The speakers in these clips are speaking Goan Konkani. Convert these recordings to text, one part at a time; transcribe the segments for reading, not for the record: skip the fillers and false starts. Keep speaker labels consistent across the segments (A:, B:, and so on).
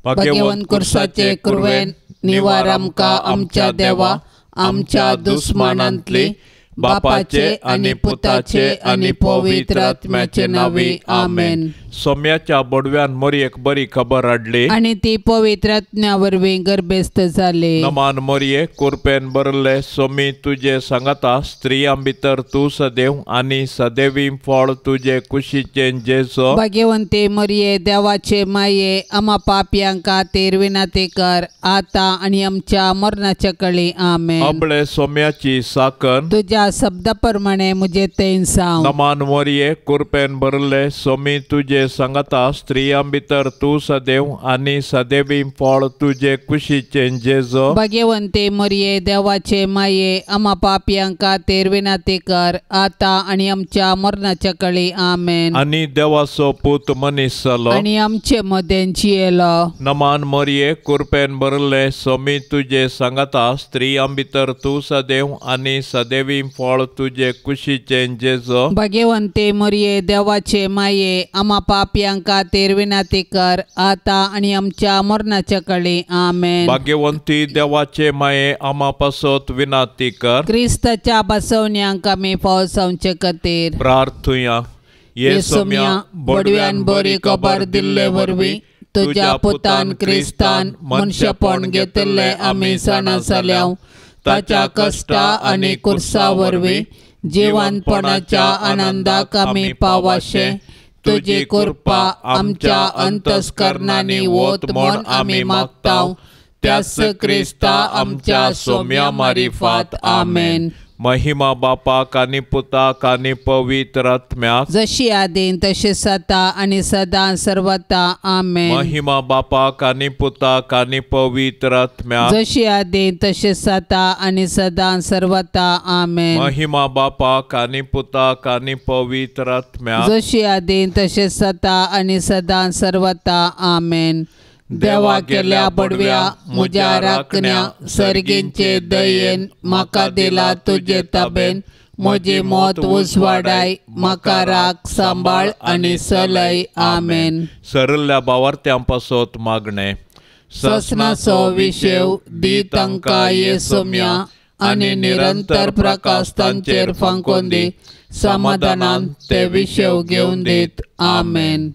A: भाग्यवंत कुर्साचे कुरवेन निवार आमकां आमच्या देवा आमच्या दुस्मानांतली बापाचे आनी पुताचे आनी पवित्र आत्म्याचे नांवी आमेन.
B: सोम्याच्या बोडव्यान मोरयेक बरी खबर हाडली
A: आनी ती पवित्र आत्म्या वरवीं गर्भेस्त जाली.
B: नमान मोरये कुरपेन भरले सोमी तुजे सांगाता स्त्रियां भितर तूं सदैव आनी सदैवी फळ तुजे कुशीचें जेजो.
A: भाग्यवंती मोरये देवाचे माये आमा पापयां खातीर विनंती कर आतां आनी आमच्या मरणाच्या कळी आमेन.
B: अबळे सोम्याची साकन
A: तुज्या शब्दा प्रमाणे मुझे तेन सांग.
B: नमान मोरये कुरपेन भरले सोमी तुजे सांगाता स्त्रियां भितर तूं सदैव आनी सदैवी फळ तुजे कुशीचें जेजो.
A: भाग्यवंती मोरये देवाचे माये आमा पापयां खातीर विनंती कर आतां आनी आमच्या मरणाच्या कळी आमेन.
B: आनी देवाचो पूत मनीस जालो
A: आनी आमचे मदें जियेलो.
B: नमान मोरये कुरपेन भरले सोमी तुजे सांगाता स्त्रियां भितर तूं सदैव आनी सदैवी फळ तुजे कुशीचें जेजो.
A: भाग्यवंती मोरये देवाचे माये आमा पापयां खातीर विनंती कर आतां आनी आमच्या मरणाच्या कळी आमेन.
B: भाग्यवंती देवाचे माये आमा पासत विनंती कर.
A: क्रिस्ताच्या बसवण्यांक आमी फाव जावचे खातीर
B: प्रार्थुया.
A: ये सोम्या बोडव्यान बरी खबर दिल्ले वरवीं तुज्या पुतान क्रिस्तान मनशेपण घेतिल्लें आमी जाणा जाल्या. ताच्या कश्टा आनी कुर्सा वरवीं जिवनपणाच्या आनंदाक आमी पावाशे तुजी कृपा आमच्या अंतस्करणांनी वत म्हूण आमी मागता. त्याच क्रिस्ता आमच्या सोम्या मारिफात आमेन.
B: महिमा बापाक आनी पुताक आनी पवित्र आत्म्याक
A: जशी आदीन तशी सदा आनी सदां सर्वता आमेन.
B: महिमा बापाक आनी पुताक आनी पवित्र आत्म्याक
A: जशी आदीन तशी सदा आनी सदां सर्वता आमेन.
B: महिमा बापाक आनी पुताक आनी पवित्र आत्म्याक
A: जशी आदीन तशी सदा आनी सदां सर्वता आमेन. देवा केल्या बडव्या म्हज्या राखण्या सर्गींचे दयेन म्हाका दिला तुजे ताबेन म्हजी मौत उजवाडाय म्हाका राख सांबाळ आनी सलय आमेन.
B: सरल्या बावार्थ्यां पासत मागणें.
A: ससनाचो विशेव दी तांकां ये सोम्या आनी निरंतर प्रकाश तांचेर फांकोन दी समाधानान ते विशेव घेवन दीत आमेन.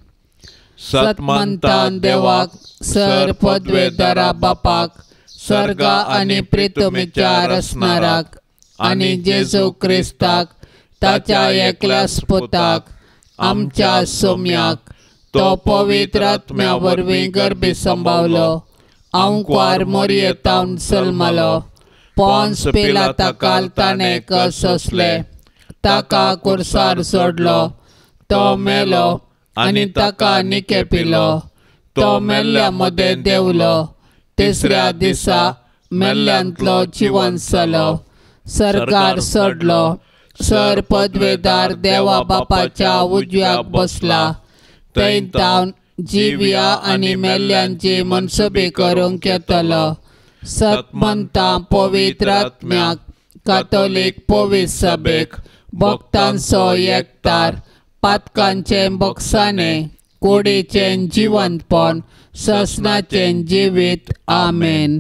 A: सतमंतान देवाक सर पदवेदारा बापाक सर्गा आनी प्रितमीच्या रसनाराक आनी जेजू क्रिस्ताक ताच्या एकल्याच पुताक आमच्या सोम्याक तो पवित्र आत्म्या वरवीं गर्भी संभावलो आंकवार मोरयेतावन सल्मालो पोन्स पिलाता ताणें कसोसले ताका कुर्सार सोडलो तो मेलो आनी ताका निके पिलो तो मेल्ल्या मदें देंवलो तिसऱ्या दिसा मेल्ल्यांतलो जिवन जालो सरकार सोडलो सर पदवेदार देवा बापाच्या उजव्याक बसला थंय तावन जिव्या आनी मेल्ल्यांची मनसुबी करूंक येतलो. सतमंता पवित्र आत्म्याक कातोलीक पवित्र सभेक भक्तांचो एकतार पातकांचें बक्षाणें कुडीचें जिवंतपण ससनाचें जिवीत आमेन.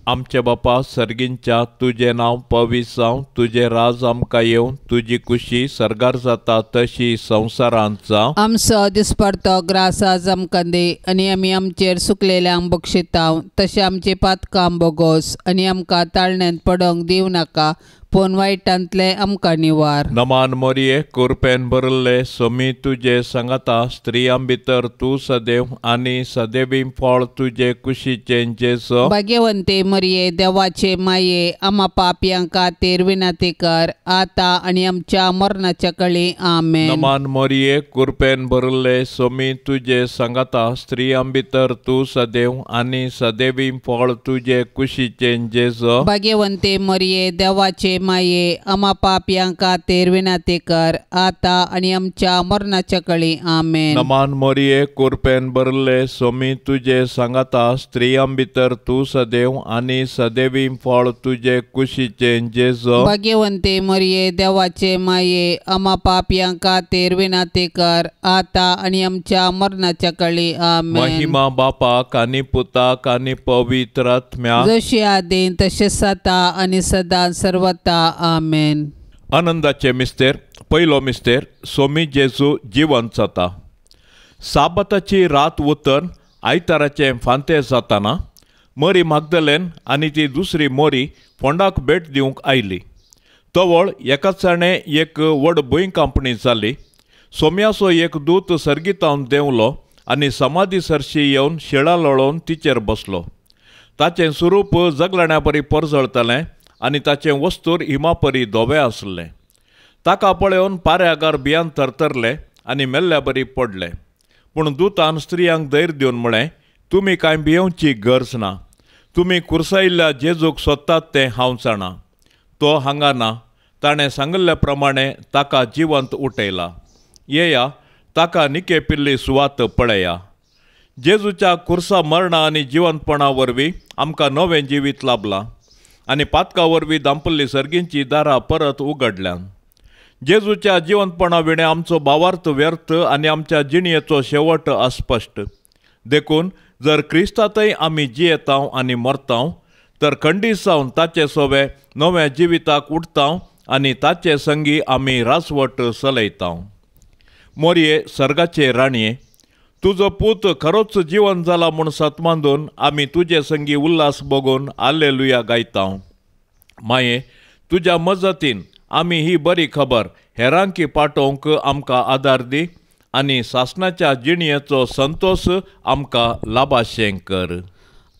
B: आमचे बापा सर्गींच्या तुजें नांव पवित्र जावं तुजें राज आमकां येवं तुजी कुशी सर्गार जाता तशी संवसारांत जावं.
A: आमचो दिसपडतो ग्रास आज आमकां दी आनी आमी आमचेर सुकलेल्यांक बक्षिताव तशें आमची पातकां बोगोस आनी आमकां ताळण्यांत पडोवंक दिवं नाका पूण वायटांतलें आमकां निवार.
B: नमान मोरये कुरपेन भरिल्ले सोमी तुजे सांगाता स्त्रियां भितर तूं सदैव आनी सदैवी फळ तुजे कुशीचें जेजो.
A: भाग्यवंती मरये देवाचे माये आमा पापयां खातीर विनंती कर आतां आनी आमच्या मरणाच्या कळी आमेन.
B: नमान मोरये कुरपेन भरिल्ले सोमी तुजे सांगाता स्त्रियां भितर तूं सदैव आनी सदैवी फळ तुजे कुशीचें जेजो.
A: भाग्यवंती मरये देवाचे माये आमा पापयां खातीर विनंती कर आतां आनी आमच्या मरणाच्या कळी आमेन।
B: नमान मोरये कुरपेन भरले सोमी तुजे सांगाता स्त्रियां भितर तूं सदैव आनी सदैवी फळ तुजे कुशीचें जेजू।
A: भाग्यवंती मोरये देवाचे माये आमा पापयां खातीर विनंती कर आतां आनी आमच्या मरणाच्या कळी आमेन।
B: महिमा बापाक आनी पुताक आनी पवित्र आत्म्याक
A: जशी आदीं तशें सदा आनी सदां सर्वता आमेन।
B: आनंदाचे मिस्तेर पयलो मिस्तेर सोमी जेजू जिवंत जाता। साबाताची रात उतर आयताराचें फांते जाताना मरी मागदलेन आनी ती दुसरी मोरी फोंडाक भेट दिवंक आयली। तवळ एकाच एक व्हड भूंय कांपणी जाली। सोम्याचो एक दूत सर्गीतावन देंवलो आनी समाधी सरशी येवन शिळा लोळोवन तिचेर बसलो। ताचें स्वरूप जगलाण्या परी परजळतालें आनी ताचें वस्तूर हिमा परी धवें आसलें। ताका पळोवन पाऱ्यागार भियान थरथरले आनी मेल्ल्या बरी पडले। पूण दुतान स्त्रियांक धैर्य दिवन म्हळें, तुमी कांय भियेवची गरज ना। तुमी कुर्सायिल्ल्या जेजूक सोदतात तें हांव जाणा। तो हांगा ना, ताणें सांगिल्ल्या प्रमाणे ताका जिवंत उठयला। येया, ताका निकेपिल्ली सुवात पळया। जेजूच्या कुर्सा मरणा आनी जिवंतपणा वरवीं आमकां नवें जिवीत लाभलां आनी पातका वरवीं दांपल्ली सर्गींची दारां परत उगडल्यान। जेजूच्या जिवंतपणा विणें आमचो भावार्थ व्यर्थ आनी आमच्या जिणयेचो शेवट अस्पश्ट। देखून जर क्रिस्तांतय आमी जियेतांव आनी मरतांव तर खंडीत जावन ताचे सोवे नव्या जिविताक उठतांव आनी ताचे संगी आमी रासवट चलयतांव। मोरये सर्गाचे राणये, तुजो पूत खरोच जिवन जाला म्हूण सतमांदून आमी तुजे संगी उल्हास बगून आलेलुया गायतांव। माये, तुज्या मजतीन आमी ही बरी खबर हेरांकी पाठोवंक आमकां आदार दी आनी सासणाच्या जिणयेचो संतोश आमकां लाभाशें कर।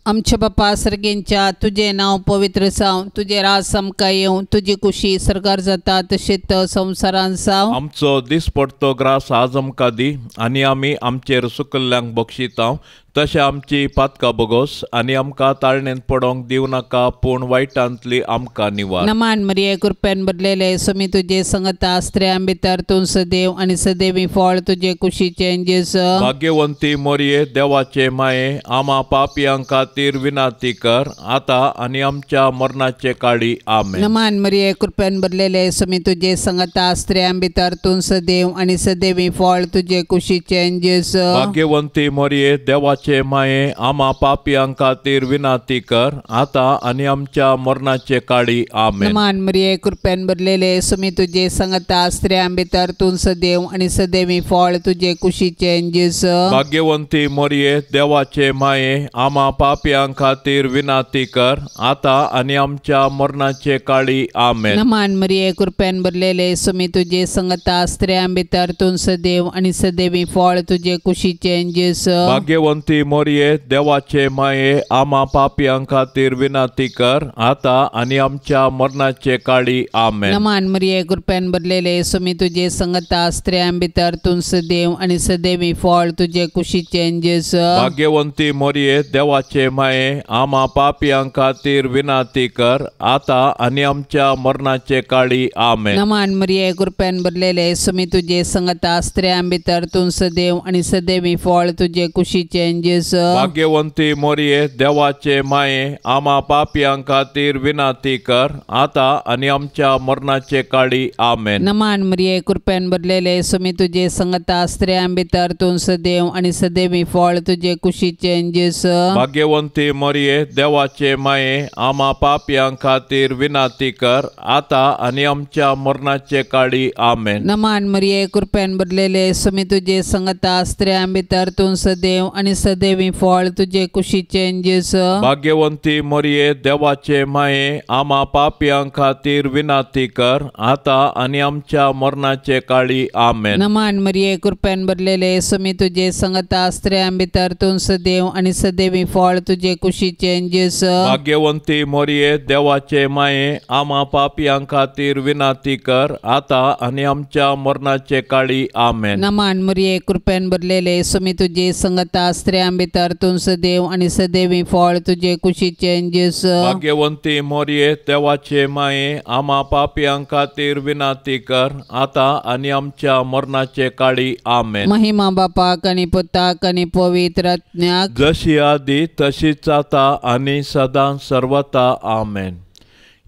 A: आमच्या बापा सर्गेंच्या तुजें नांव पवित्र जावं, तुजें राज आमकां येवं, तुजी कुशी सर्गार जाता तशेंच संवसारान जावं।
B: आमचो दिसपडतो ग्रास आज आमकां दी आनी आमी आमचेर सुकल्ल्यांक बक्षितांव तशें आमची पातकां बोगोस आनी आमकां ताळणेंत पडोंक दिवं नाका पूण वायटांतली आमकां निवार।
A: नमान मरिये कृपेन भरलेले सोमी तुजे संगता स्त्रियां भितर तूं सदैव आनी सदैवी फळ तुजे कुशीचें जेजू।
B: भाग्यवंती मोरये देवाचे माये आमा पापयां खातीर विनंती कर आतां आनी आमच्या मरणाचे काळी आमेन।
A: नमान मरिये कृपेन भरलेले सोमी तुजे संगता स्त्रियां भितर तूं सदैव आनी सदैवी फळ तुजे कुशीचें जेजू।
B: भाग्यवंती मोरये देवाचे माये आमा पापयां खातीर विनंती कर आतां आनी आमच्या मरणाचे काळी आमेन।
A: नमान मरिये कृपेन भरलेले सोमी तुजे संगता स्त्रियां भितर तूं सदैव आनी सदैवी फळ तुजे कुशीचें जेजू।
B: भाग्यवंती मोरये देवाचे माये आमा पापयां खातीर विनंती कर आतां आनी आमच्या मरणाचे काळी आमेन।
A: नमान मरिये कृपेन भरलेले सोमी तुजे संगता स्त्रियां भितर तूं सदैव आनी सदैवी फळ तुजे कुशीचें जेजू।
B: भाग्यवंती मोरये देवाचे माये आमा पापयां खातीर विनंती कर आतां आनी आमच्या मरणाचे काळी आमेन।
A: नमान मरिये कृपेन भरलेले सोमी तुजे संगता स्त्रियां भितर तूं सदैव आनी सदैवी फळ तुजे कुशीचें जेजू।
B: भाग्यवंती मोरये देवाचे माये आमा पापयां खातीर विनंती कर आतां आनी आमच्या मरणाचे काळी आमेन।
A: नमान मरिये कृपेन भरलेले सोमी तुजे संगता स्त्रियां भितर तूं सदैव आनी सदैवी फळ तुजे कुशीचें जेजू।
B: भाग्यवंती मोरये देवाचे माये आमा पापयां खातीर विनंती कर आतां आनी आमच्या मरणाचे काळी आमेन।
A: नमान मरिये कृपेन भरलेले सोमी तुजे संगता स्त्रियां भितर तूं सदैव आनी सदैवी फळ तुजे कुशीचें जेजू।
B: भाग्यवंती मोरये देवाचे माये आमा पापयां खातीर विनंती कर आतां आनी आमच्या मरणाचे काळी आमेन।
A: नमान मरिये कृपेन भरलेले सोमी तुजे संगता स्त्रियां भितर तूं सदैव आनी सदैवी फळ तुजे कुशीचें जेजू।
B: भाग्यवंती मोरये देवाचे माये आमा पापयां खातीर विनंती कर आतां आनी आमच्या मरणाचे काळी आमेन।
A: नमान मरिये कृपेन भरलेले सोमी तुजे संगता स्त्रियां भितर तूं सदैव आनी सदैवी फळ तुजे कुशीचें जेजू।
B: भाग्यवंती मोरये देवाचे माये आमा पापयां खातीर विनंती कर आतां आनी आमच्या मरणाचे काळी आमेन।
A: नमान मरिये कृपेन भरलेले सोमी तुजे संगता स्त्रियां स्त्रियां भितर तूं सदैव आनी सदैवी फळ तुजे कुशीचें जेजू।
B: भाग्यवंती मोरये देवाचे माये आमा पापयां खातीर विनंती कर आतां आनी आमच्या मरणाचे काळी। आमेन।
A: महिमा बापाक आनी पुताक आनी पवित्र आत्म्याक,
B: जशी आदी तशीच आतां आनी सदां सर्वता। आमेन।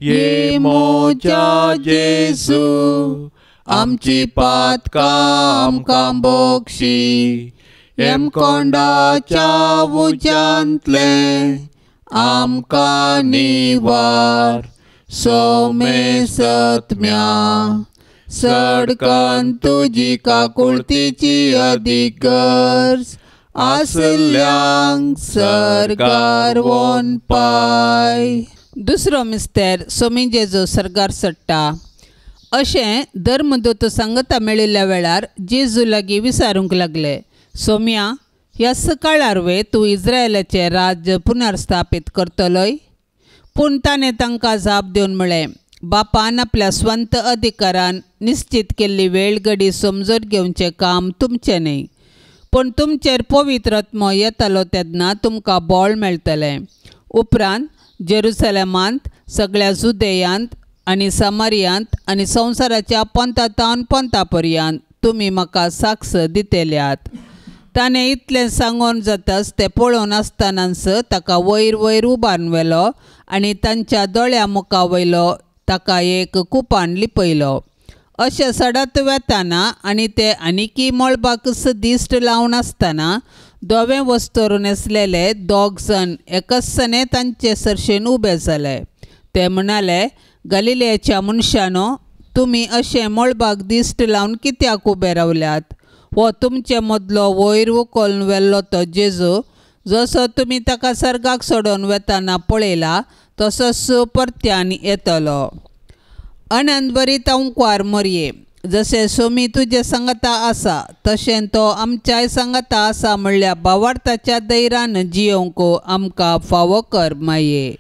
B: ये मोजा जेजू आमची पातकां आमकां बोक्षी, यमकोंडाच्या उज्यांतलें आमकां निवार, सोमे सत्म्या सडकन तुजी काकुळतीची अदीक गरज आसल्यांक सरकार वोन पाय।
A: दुसरो मिस्तेर सोमी जेजू सर्गार चडटा। अशें धर्मदूत सांगता मेळिल्ल्या वेळार जेजू लागीं विचारूंक लागले, सोम्या ह्या सकाळार वे तूं इस्रायलाचें राज्य पुनर्स्थापीत करतलोय? पूण ताणें तांकां जाप दिवन म्हळें, बापान आपल्या स्वंत अधिकारान निश्चित केल्ली वेळ घडी समजून घेवचें काम तुमचें न्हय, पूण तुमचेर पवित्र आत्मो येतलो तेन्ना तुमकां बळ मेळटलें। उपरांत जेरुसलेमांत, सगळ्या जुदेयांत आनी सामारियांत आनी संवसाराच्या पंतातावन पंता पर्यंत तुमी म्हाका साक्ष दितल्यात। ताणें इतलें सांगून जाताच ते पळोवन आसतनाच ताका वयर वयर उबारून व्हेलो आनी तांच्या दोळ्या मुखा वयलो ताका एक कुपान लिपयलो। अशें सडत वेताना आनी ते आनीकी मळबाकच दिश्ट लावन आसतना धवें वस्तूर न्हेसलेले दोग जाण एकसने तांचे सरशेन उबे जाले। ते म्हणाले, गलिलेच्या मनशानो, तुमी अशें मळबाक दिश्ट लावन कित्याक उबे रावल्यात? हो तुमचे मदलो वयर उखलून व्हेल्लो तो जेजू, जसो तुमी ताका सर्गाक सोडून वेताना पळयला तसोच परत्यान येतलो। अनंत बरी अंकुवार मोरये, जशें सोमी तुजे सांगता आसा तशें तो आमच्याय सांगता आसा म्हणल्यार भावार्थाच्या धैर्यान जियोवंक आमकां फावो कर माये।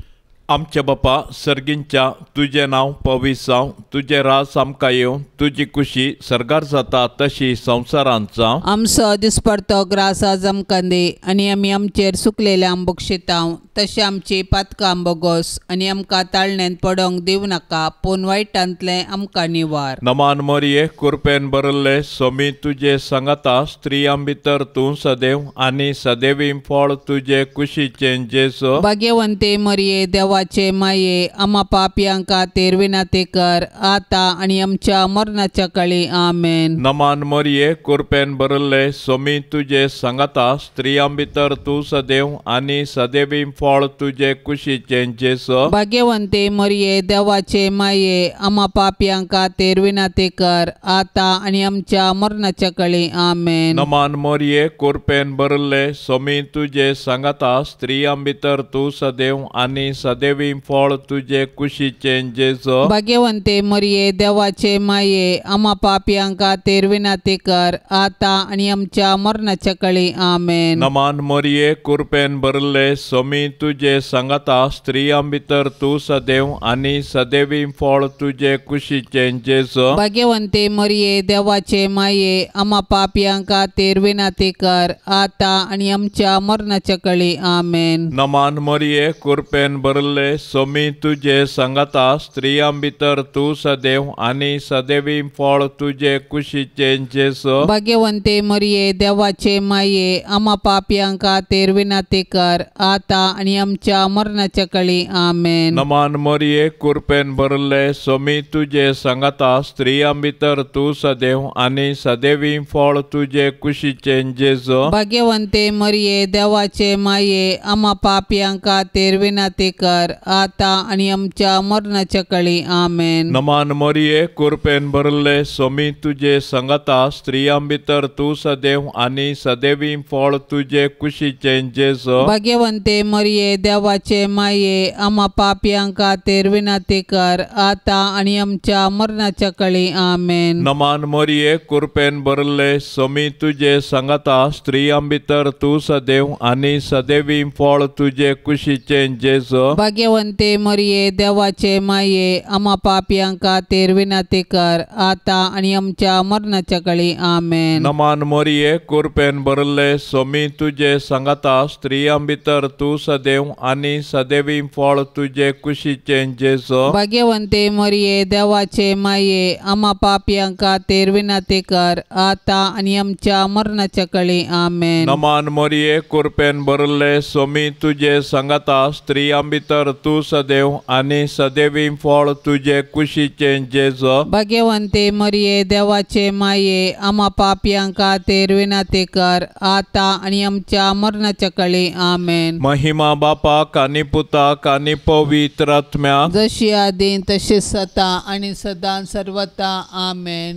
B: आमच्या बापा सर्गींच्या, तुजें नांव पवित्र जावं, तुजें राज आमकां येवं, तुजी कुशी सर्गार जाता तशी संवसारांत जावं।
A: आमचो दिसपडतो ग्रास आज आमकां दी आनी आमी आमचेर सुकलेल्या बक्षितांव तशें आमची पातकां बोगोस आनी आमकां ताळण्यांत पडोंक दिवं नाका, पूण वायटांतलें आमकां निवार।
B: नमान मोरये, कुरपेन भरिल्ले सोमी तुजे सांगाता, स्त्रियां भितर तूं सदैव आनी सदैवी फळ तुजे कुशीचें जेजू।
A: भाग्यवंते मोरये देवाचे माये, आमा पापयां खातीर विनंती कर आतां आनी आमच्या मरणाच्या काळी। आमेन।
B: नमान मोरये, कुरपेन भरिल्ले सोमी तुजे सांगाता, स्त्रियां भितर तूं सदैव आनी सदैवी फळ तुजे कुशीचें जेजू।
A: भाग्यवंते मोरये देवाचे माये, आमा पापयां खातीर विनंती कर आतां आनी आमच्या मरणाच्या काळी। आमेन।
B: नमान मोरये, कुरपेन भरिल्ले सोमी तुजे सांगाता, स्त्रियां भितर तूं सदैव आनी सदैवी फळ तुजे कुशीचें जेजू।
A: भाग्यवंते मोरये देवाचे माये, आमा पापयां खातीर विनंती कर आतां आनी आमच्या मरणाच्या काळी। आमेन।
B: नमान मोरये, कुरपेन भरिल्ले सोमी तुजे सांगाता, स्त्रियां भितर तूं सदैव आनी सदैवी फळ तुजे कुशीचें जेजू।
A: भाग्यवंते मोरये देवाचे माये, आमा पापयां खातीर विनंती कर आतां आनी आमच्या मरणाच्या काळी। आमेन।
B: नमान मोरये, कुरपेन भरिल्ले सोमी तुजे सांगाता, स्त्रियां भितर तूं सदैव आनी सदैवी फळ तुजे कुशीचें जेजू।
A: भाग्यवंते मोरये देवाचे माये, आमा पापयां खातीर विनंती कर आतां आनी आमच्या मरणाच्या काळी। आमेन।
B: नमान मोरये, कुरपेन भरिल्ले सोमी तुजे सांगाता, स्त्रियां भितर तूं सदैव आनी सदैवी फळ तुजे कुशीचें जेजू।
A: भाग्यवंते मोरये देवाचे माये, आमा पापयां खातीर विनंती कर आतां आनी आमच्या मरणाच्या काळी। आमेन।
B: नमान मोरये, कुरपेन भरिल्ले सोमी तुजे सांगाता, स्त्रियां भितर तूं सदैव आनी सदैवी फळ तुजे कुशीचें जेजू।
A: भाग्यवंते मोरये मोरये देवाचे माये आमा पापयां खातीर विनंती कर आतां आनी आमच्या मरणाच्या कळी आमेन.
B: नमान मोरये कृपेन भरले सोमी तुजे सांगाता स्त्रियां भितर तूं सदैव आनी सदैवी फळ तुजे कुशीचें जेजू.
A: भाग्यवंते मोरये देवाचे माये आमा पापयां खातीर विनंती कर आतां आनी आमच्या मरणाच्या कळी आमेन.
B: नमान मोरये कृपेन भरले सोमी तुजे सांगाता स्त्रियां भितर तूं सदैव आनी सदैवी फळ तुजे कुशीचें जेजू.
A: भाग्यवंते मोरये देवाचे माये आमा पापयां खातीर विनंती कर आतां आनी आमच्या मरणाच्या कळी आमेन.
B: नमान मोरये कृपेन भरले सोमी तुजे सांगाता स्त्रियां भितर तूं सदैव आनी सदैवी फळ तुजे कुशीचें जेजू.
A: भाग्यवंते मोरये देवाचे माये आमा पापयां खातीर विनंती कर आतां आनी आमच्या मरणाच्या कळी आमेन.
B: महिमा बापाक आनी पुताक आनी पवित्र आत्म्याक
A: जशी आदी तशी सता आनी सदां सर्वता आमेन.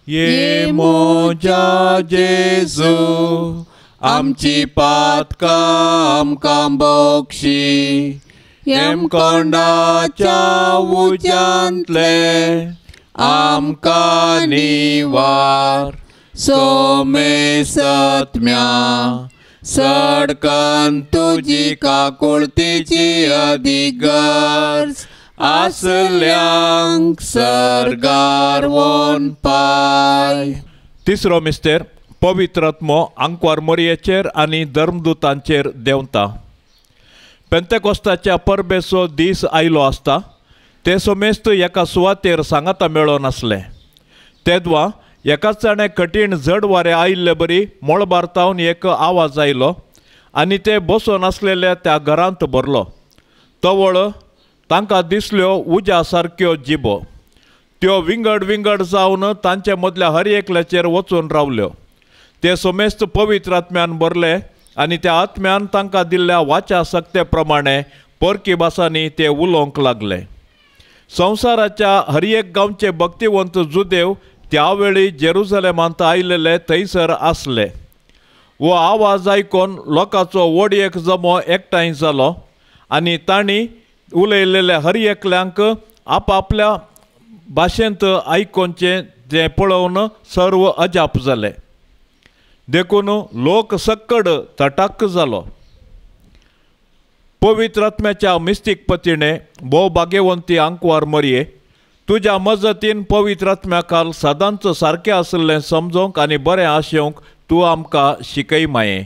B: ये म्हज्या जेजू आमची पातकां आमकां बक्षी हेमकोंडाच्या उज्यांतले आमकां निवार सोमेसत्म्या सडकन तुजी काकुळतीची अदीक गरज आसल्यांक सर्गार वोन पाय. तिसरो मिस्तेर पवित्रात्मो आंकवार मोरयेचेर आनी धर्मदूतांचेर देंवता. पेंतेकोस्ताच्या परबेचो दीस आयलो आसता ते सोमेस्त एका सुवातेर सांगाता मेळोन आसले. तेदवा एकाच जाणें कठीण जड वारें आयिल्ले बरी मळबार तावन एक आवाज आयलो आनी ते बसून आसलेल्या त्या घरांत भरलो. तवळ तांकां दिसल्यो उज्या सारक्यो जिबो त्यो विंगड विंगड जावन तांचे मदल्या हर एकल्याचेर वचून रावल्यो. ते सोमेस्त पवित्र आत्म्यान भरले आनी त्या आत्म्यान तांकां दिल्ल्या वाचा सक्ते प्रमाणे परकी भासांनी ते उलोवंक लागले. संवसाराच्या हर एक गांवचे भक्तिवंत जुदेव त्या वेळी जेरुजलेमांत आयिल्ले थंयसर आसले. हो आवाज आयकून लोकांचो व्हड एक जमो एकठांय जालो आनी तांणी उलयलेल्या हर एकल्यांक आपापल्या भाशेंत आयकोनचें तें पळोवन सर्व अजाप जाले. देखून लोक सक्कड तटाक जालो. पवित्र आत्म्याच्या मिस्तीक पतीणे भोव भाग्यवंती आंकवार मरये तुज्या मजतीन पवित्र आत्म्या काल सदांच सारकें आशिल्लें समजोंक आनी बरें आशेवंक तूं आमकां शिकय माये.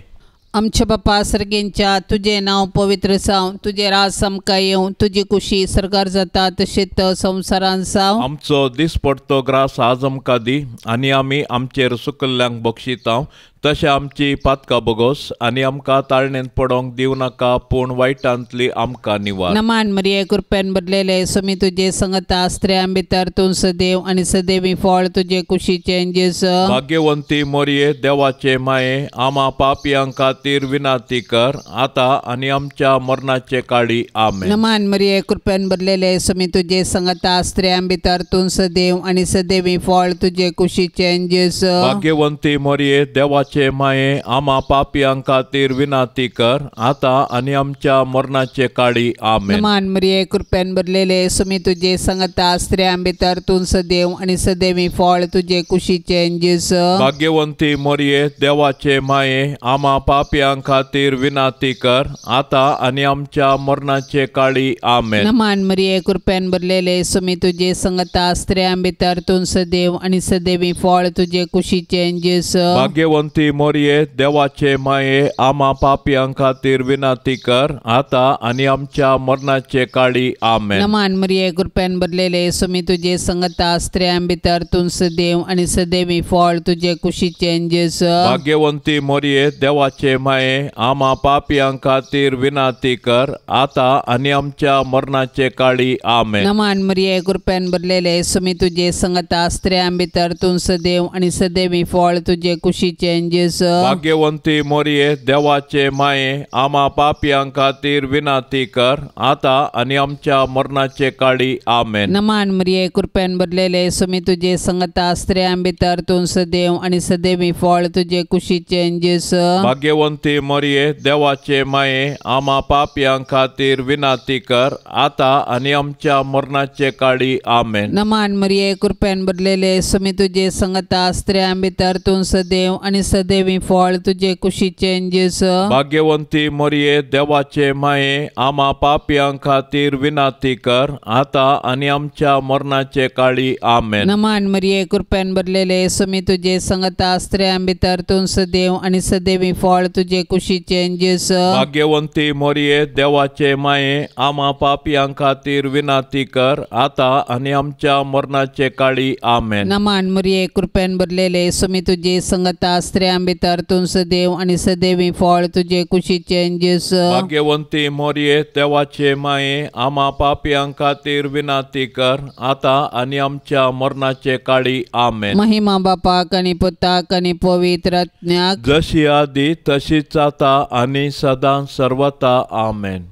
A: आमच्या बापा सर्गेंच्या तुजें नांव पवित्र जावं, तुजें राज आमकां येवं, तुजी कुशी सर्गार जाता तशेंच संवसारान जावं.
B: आमचो दिसपडतो ग्रास आज आमकां दी आनी आमी आमचेर सुकल्ल्यांक बक्षितांव तशें आमची पातकां बगोस आनी आमकां ताळणेंत पडोंक दिवं नाका पूण वायटांतली आमकां निवार.
A: नमान मरिये कृपेन भरलेले स्वामी तुजे संगता स्त्रियां भितर तूं सदैव आनी सदैवी फळ तुजे कुशीचें जेजू.
B: भाग्यवंती मोरये देवाचे माये आमा पापयां खातीर विनंती कर आतां आनी आमच्या मरणाचे काळी आमेन.
A: नमान मरिये कृपेन भरलेले स्वामी तुजे संगता स्त्रियां भितर तूं सदैव आनी सदैवी फळ तुजे कुशीचें जेजू.
B: भाग्यवंती मोरये देवाचे माये आमा पापयां खातीर विनंती कर आतां आनी आमच्या मरणाचे काळी आमेन.
A: नमान मरिये कृपेन भरलेले स्वामी तुजे संगता स्त्रियां भितर तूं सदैव आनी सदैवी फळ तुजे कुशीचें जेजू.
B: भाग्यवंती मोरये देवाचे माये आमा पापयां खातीर विनंती कर आतां आनी आमच्या मरणाचे काळी आमेन.
A: नमान मरिये कृपेन भरलेले स्वामी तुजे संगता स्त्रियां भितर तूं सदैव आनी सदैवी फळ तुजे कुशीचें जेजू.
B: भाग्यवंती मोरये देवाचे माये आमा पापयां खातीर विनंती कर आतां आनी आमच्या मरणाचे काळी आमेन.
A: नमान मरिये कृपेन भरलेले स्वामी तुजे संगता स्त्रियां भितर तूं सदैव आनी सदैवी फळ तुजे कुशीचें जेजू.
B: भाग्यवंती मोरये देवाचे माये आमा पापयां खातीर विनंती कर आतां आनी आमच्या मरणाचे काळी आमेन.
A: नमान मरिये कृपेन भरलेले स्वामी तुजे संगता स्त्रियां भितर तूं सदैव आनी सदैवी फळ तुजे कुशीचें जेजू।
B: भाग्यवंती मोरये देवाचे माये आमा पापयां खातीर विनंती कर आता आनी आमच्या मरणाचे काळी आमेन।
A: नमान मरिये कृपेन भरलेले स्वामी तुजे संगता स्त्रियां भितर तूं सदैव आनी सदैवी फळ तुजे कुशीचें जेजू।
B: भाग्यवंती मरिये देवाचे माये आमा पापयां खातीर विनंती कर आता आनी आमच्या मरणाचे काळी आमेन।
A: नमान मरिये कृपेन भरलेले स्वामी तुजे संगता स्त्रियां भितर तूं सदैव आनी सदैवी फळ तुजे कुशीचें जेजू।
B: भाग्यवंती मरिये देवाचे माये आमा पापयां खातीर विनंती कर आता आनी आमच्या मरणाचे काळी आमेन।
A: नमान मरिये कृपेन भरलेले स्वामी तुजे संगता स्त्रियां भितर तूं सदैव आनी सदैवी फळ तुजे कुशीचें जेजू।
B: भाग्यवंती मरिये देवाचे माये आमा पापयां खातीर विनंती कर आता आनी आमच्या मरणाचे काळी आमेन।
A: नमान मरिये कृपेन भरलेले स्वामी तुजे संगता स्त्रियां भितर तूं सदैव आनी सदैवी फळ तुजे कुशीचें जेजू।
B: भाग्यवंती मरिये देवाचे माये आमा पापयां खातीर विनंती कर आता आनी आमच्या मरणाचे काळी आमेन।
A: महिमा बापाक आनी पुताक आनी पवित्र आत्म्याक,
B: जशी आदी तशीच आता आनी सदां सर्वता आमेन।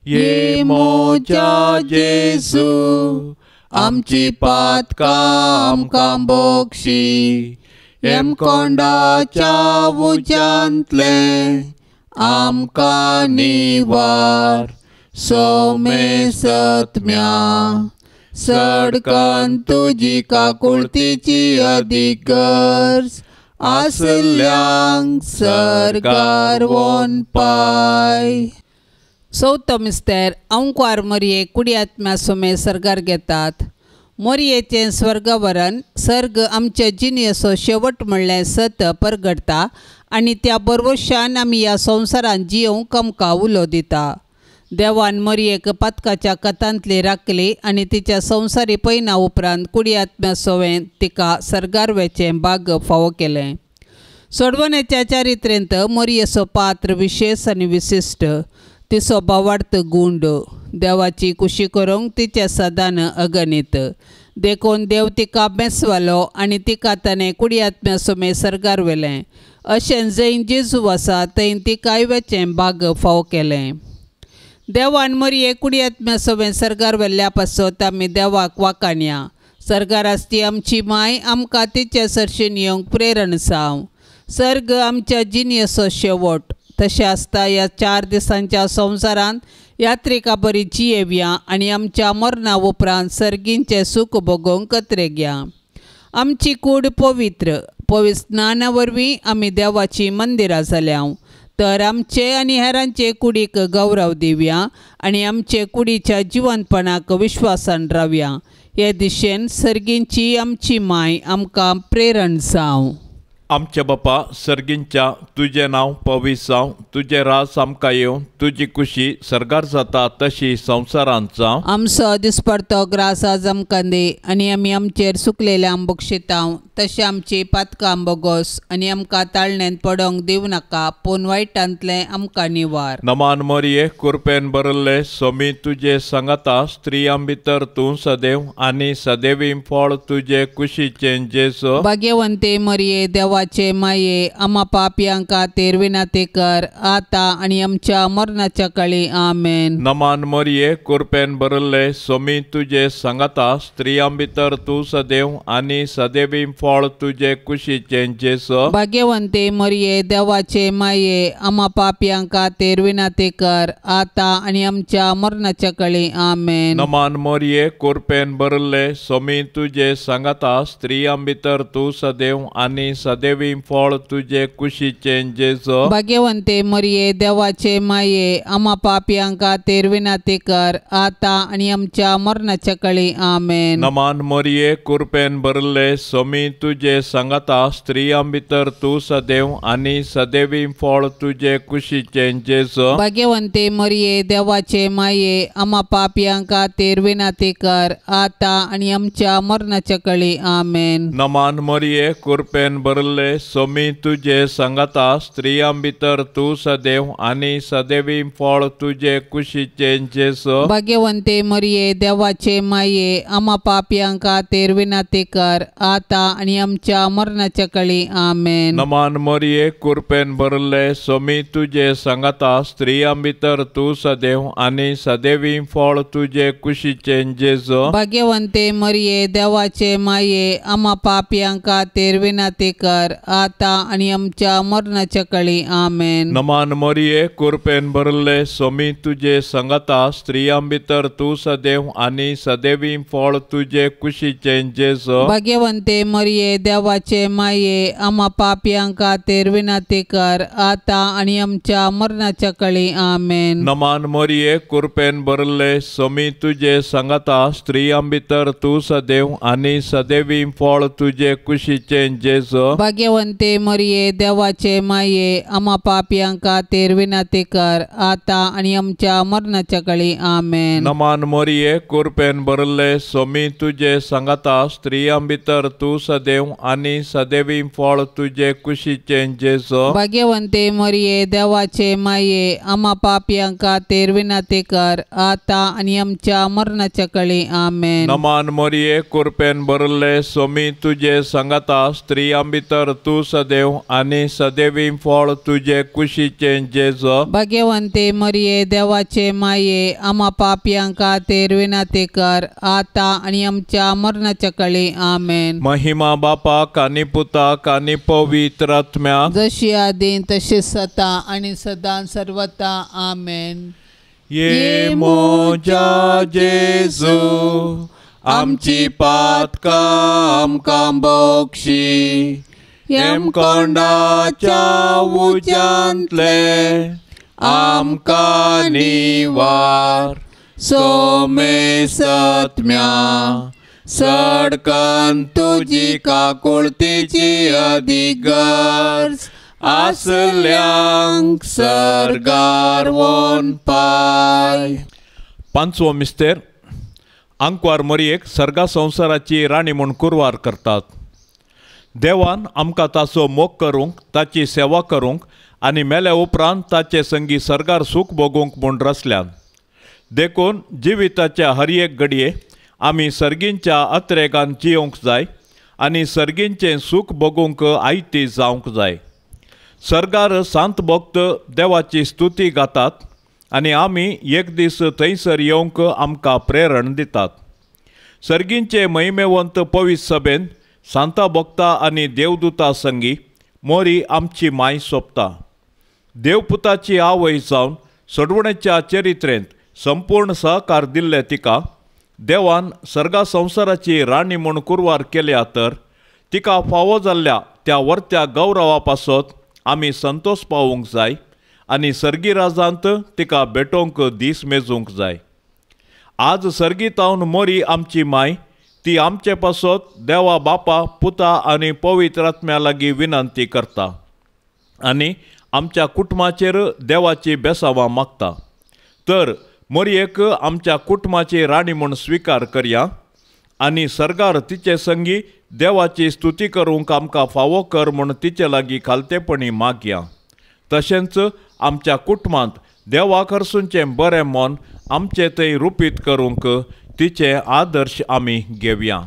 B: ये मोजा जेजू आमची पातकां आमकां बोक्षी, यमकोंडाच्या उज्यांतलें आमकां निवार, सोमे सत्म्या सडकन तुजी काकुळतीची अदीक गरज आसल्यांक सरकार वोन पाय।
A: चवथो मिस्तेर अंकवार मोरये कुडी आत्म्या सोमे सर्गार घेतात। मोरयेचें स्वर्गवरण सर्ग आमचे जिणेचो शेवट म्हणलें सत परगडटा आनी त्या बरवशान आमी ह्या संवसारांत जियोवंक आमकां उलो दिता। देवान मोरयेक पातकाच्या कथांतली राखली आनी तिच्या संवसारी पयना उपरांत कुडी आत्म्या सोवें तिका सर्गार वेचें भाग फावो केलें। सोडवण्याच्या चारित्रेंत मोरयेचो पात्र विशेष आनी विशिश्ट, तिचो भावार्थ गुंड, देवाची कुशी करूंक तिचें सदान अगणीत, देखून देव तिका बेसवालो आनी तिका ताणें कुडी आत्म्या सोमे सर्गार व्हेलें। अशें जंय जेजू आसा थंय तिकाय वेचें भाग फावो केलें। देवान मोरये कुडी आत्म्या सोवें सर्गार व्हेल्ल्या पासत आमी देवाक वाखाणया। सर्गार आसती आमची माय आमकां तिचे सरशीन येवंक प्रेरण जावं। सर्ग आमच्या जिणेचो शेवट तशें आसता ह्या 4 दिसांच्या संवसारांत यात्रिका बरी जियेवया आनी आमच्या मरणा उपरांत सर्गींचें सूख भोगोवंक कत्रेगया। आमची कूड पवित्र पवित्र स्नाना वरवीं आमी देवाचीं मंदिरां जाल्या, तर आमचे आनी हेरांचे कुडीक गौरव दिवया आनी आमचे कुडीच्या जिवंतपणाक विश्वासान रावया। हे दिशेन सर्गींची आमची माय आमकां प्रेरण जावं।
B: आमच्या बापा सर्गींच्या तुजें नांव पवित्र जावं, तुजें राज आमकां येवं, तुजी कुशी सर्गार जाता तशी संवसारांत जावं।
A: आमचो दिसपडतो ग्रास आज आमकां दी आनी आमी आमचेर सुकलेल्यांक बक्षितांव तशें आमची पातकां बोगोस आनी आमकां ताळण्यांत पडोंक दिवं नाका, पूण वायटांतलें आमकां निवार।
B: नमान मरिये कृपेन भरिल्ले स्वामी तुजे सांगाता, स्त्रियां भितर तूं सदैव आनी सदैवी फळ तुजे कुशीचें जेजू।
A: भाग्यवंते मरिये देवाचे माये आमा पापयां खातीर विनंती कर आता आनी आमच्या मरणाच्या काळी आमेन।
B: नमान मरिये कृपेन भरिल्ले स्वामी तुजे सांगाता, स्त्रियां भितर तूं सदैव आनी सदैवी फळ तुजे कुशीचें जेजू।
A: भाग्यवंते मरिये देवाचे माये आमा पापयां खातीर विनंती कर आता आनी आमच्या मरणाच्या काळी आमेन।
B: नमान मरिये कृपेन भरिल्ले स्वामी तुजे सांगाता, स्त्रियां भितर तूं सदैव आनी सदैवी फळ तुजे कुशीचें जेजू।
A: भाग्यवंते मरिये देवाचे माये आमा पापयां खातीर विनंती कर आता आनी आमच्या मरणाच्या काळी आमेन।
B: नमान मरिये कृपेन भरिल्ले स्वामी तुजे सांगाता, स्त्रियां भितर तूं सदैव आनी सदैवी फळ तुजे कुशीचें जेजू।
A: भाग्यवंते मरिये देवाचे माये आमा पापयां खातीर विनंती कर आता आनी आमच्या मरणाच्या काळी आमेन।
B: नमान मरिये कृपेन भरिल्ले भरले, सोमी तुजे सांगाता, स्त्रियां भितर तूं सदैव आनी सदैवी फळ तुजे कुशीचें जेजू।
A: भाग्यवंते मरिये देवाचे माये, आमा पापयां खातीर विनंती कर, आतां आनी आमच्या मरणाच्या कळी। आमेन।
B: नमान मरिये, कृपेन भरले, सोमी तुजे सांगाता, स्त्रियां भितर तूं सदैव आनी सदैवी फळ तुजे कुशीचें जेजू।
A: भाग्यवंते मरिये देवाचे माये, आमा पापयां खातीर विनंती कर, आतां आनी आमच्या मरणाच्या कळी। आमेन।
B: नमान मरिये, कृपेन भरले, सोमी तुजे सांगाता, स्त्रियां भितर तूं सदैव आनी सदैवी फळ तुजे कुशीचें जेजू।
A: भाग्यवंते मरिये देवाचे माये, आमा पापयां खातीर विनंती कर, आतां आनी आमच्या मरणाच्या कळी। आमेन।
B: नमान मरिये, कृपेन भरले, सोमी तुजे सांगाता, स्त्रियां भितर तूं सदैव आनी सदैवी फळ तुजे कुशीचें जेजू।
A: भाग्यवंते मरिये देवाचे माये, आमा पापयां खातीर विनंती कर, आतां आनी आमच्या मरणाच्या कळी। आमेन।
B: नमान मरिये, कृपेन भरले, सोमी तुजे सांगाता, स्त्रियां भितर तूं सदैव आनी सदैवी फळ तुजे कुशीचें जेजू।
A: भाग्यवंते मरिये देवाचे माये, आमा पापयां खातीर विनंती कर, आतां आनी आमच्या मरणाच्या कळी। आमेन।
B: नमान मरिये, कृपेन भरले, सोमी तुजे सांगाता, स्त्रियां भितर तूं सदैव आनी सदैवी फळ तुजे कुशीचें जेजू।
A: भाग्यवंते मरिये देवाचे माये, आमा पापयां खातीर विनंती कर, आतां आनी आमच्या मरणाच्या कळी। आमेन।
B: महिमा बापाक आनी पुताक आनी पवित्र आत्म्याक,
A: जशी आदीं तशी सदा आनी सदां सर्वता। आमेन।
B: ये म्हज्या जेजू, आमची पातकां आमकां बक्षी, हेमकोंडाच्या उज्यांतले आमकां निवार, सोमेसत्म्या सडकन तुजी काकुळतीची अदीक गरज आसल्यांक सर्गार वोन पाय। पांचवो मिस्तेर, आंकवार मरियेक सर्गा संवसाराची राणी म्हूण कुरवार करतात। देवान आमकां ताचो मोग करूंक, ताची सेवा करूंक आनी मेल्या उपरांत ताचे संगी सर्गार सूख भोगूंक म्हूण रचल्यान। देखून जिविताच्या हर एक घडये आमी सर्गींच्या अत्रेगान जियोंक जाय आनी सर्गींचें सूख भोगूंक आयती जावंक जाय। सर्गार सांत भक्त देवाची स्तुती गातात आनी आमी एक दीस थंयसर येवंक आमकां प्रेरण दितात। सर्गींचे महिमेवंत पवित्र सभेन सांता भक्ता आनी देवदूता संगी मोरी आमची माय सोंपता। देवपुताची आवय जावन सोडवणेच्या चरित्रेंत संपूर्ण सहकार दिल्ले तिका देवान सर्गा संवसाराची राणी म्हूण कुरवार केल्या तर तिका फावो जाल्ल्या त्या वर्त्या गौरवा पासत आमी संतोष पावूंक जाय आनी सर्गी राजांत तिका भेटोवंक दीस मेजूंक जाय। आज सर्गीतावन मोरी आमची माय ती आमचे पासत देवा बापा पुता आनी पवित्र आत्म्या लागीं विनंती करता आनी आमच्या कुटुंबाचेर देवाची बेसावां मागता। तर मोरयेक आमच्या कुटुंबाची राणी म्हूण स्विकार करया आनी सर्गार तिचे संगी देवाची स्तुती करूंक आमकां फावो कर म्हूण तिचे लागीं खालतेपणी मागया। तशेंच आमच्या कुटुंबांत देवा खरसूनचें बरें मन आमचे थंय रुपीत करूंक तिचे आदर्श आमी घेवया।